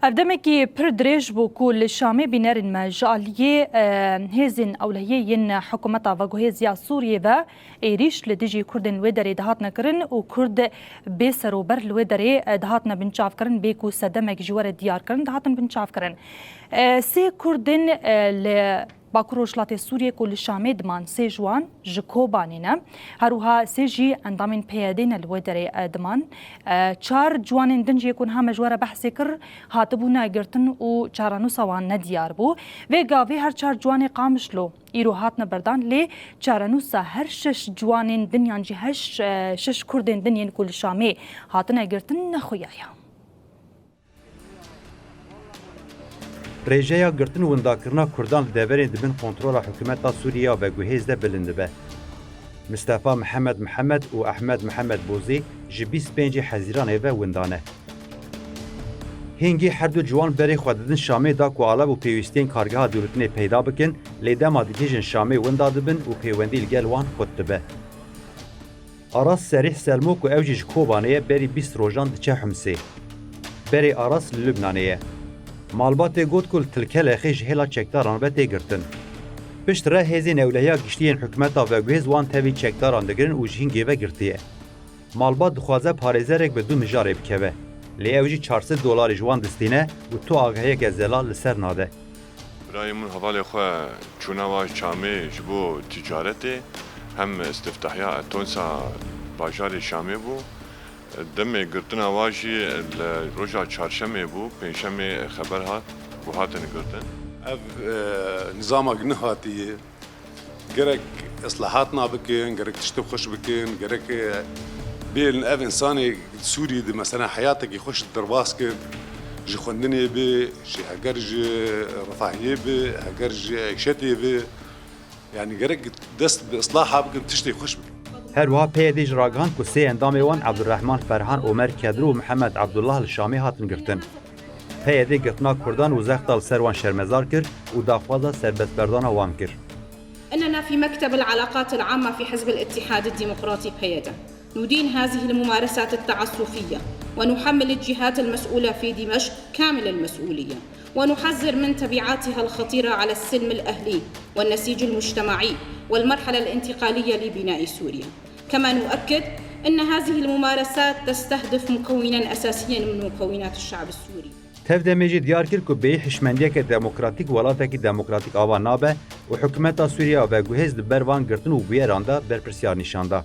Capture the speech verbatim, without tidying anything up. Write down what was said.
Ev demekî pir dirêj bû ku li Şamê bînerên me ji aliyê, e, hêzên ewlehiyê yên hikûmeta veguhêz ya Sûriyê ve êrîş li dijî Kurdên wê derê dihatine kirin û Kurd bê serober li wê derê, e, dihatine binçavkirin, bê ku sedemek jî were diyarkirin, dihatin binçavkirin. E, sê Kurdên, e, li Bakur Rojhilatê Sûriyê ku li Şamê diman, sê ji wan ji Kobanê ne. Her wiha sê jî endamên P Y D'ê ne li wê derê, e, diman. E, çar ciwanên din jî ku niha me ji we re behsê kir, hatibûne girtin û çarenûsa wan nediyar bû. Vê gavê her çar ciwanê Qamişlo îro hatine berdan, lê çarenûsa her şeş ciwanên din yan jî heş, e, şeş Kurdên din yên ku li Şamê hatine girtin nexuya ye. Rêjeya girtin û windakirina Kurdan li deverên di bin kontrola hikûmeta Sûriyê ya veguhêz de bilind dibe. Mistefa Mihemed Mihemed û Ehmed Mihemed Bozî ji bîst pêncê Hezîranê ve winda ne. Hingî her du ciwan berê xwe didin Şamê da ku alev û pêwîstiyên kargeha dûrûtinê peyda bikin, lê dema digihîjin Şamê winda dibin û pêwendî li gel wan xurt dibe. Aras Serîh Selmo ku ew jî ji Kobanê ye, berî bîst rojan diçe Himsê. Berê Aras li Lubnanê ye. Malbatê got ku li Tilkelexê ji hêla çekdaran ve tê girtin. Piştre hêzên ewlehiya giştî yên hikûmeta veguhêz wan tevî çekdaran digirin û ji hingê ve girtiye. Malbat dixwaze parêzerek bi du mijarê bikeve. Lê ew jî çar sed dolarê ji wan distîne û tu agahiyeke zelal li ser nade. Birayê min hevalê xwe çûna wa Şamê ji bo ticaretê, hem istiftahiya Etonsa bajarê Şamê bû. Demê girtina wa jî li roja çarşemê bû, pêncşemê xeber hat ku hatin girtin. Ev, e, nizama nehatiye. Gerek islahatna bikin, gerek tiştê xweş bikin, gerek, e, bêlin ev insanê Sûrî di mesela heyatekî xweş derbas kir, ji xwendinê bi, ji heger ji refahiyê bi, heger ji eyşetê bi, yani gerek dest bi islaha bikin, tiştê xweş bikin. Her wiha P Y D ji ragihand ku sê endamê wan Abdurrahman Ferhan, Omer Kedru û Mihemed Abdullah li Şamê hatin girtin. P Y D girtina Kurdan û zexta li ser wan şermezar kir û daxwaza serbestberdana wan kir. إننا في مكتب العلاقات العامة في حزب الاتحاد الديمقراطي بيدا ندين هذه الممارسات التعسفية، ونحمل الجهات المسؤولة في دمشق كامل المسؤولية، ونحذر من تبعاتها الخطيرة على السلم الأهلي والنسيج المجتمعي والمرحلة الانتقالية لبناء سوريا. كما نؤكد أن هذه الممارسات تستهدف مكونًا أساسيًا من مكونات الشعب السوري. Tev demê jî diyar kir ku bêyî hişmendiyeke demokratîk welatekî demokratîk ava nabe û hikûmeta Sûriye ya veguhêz di ber van girtin û bûyeran de berpirsiyar nîşan da.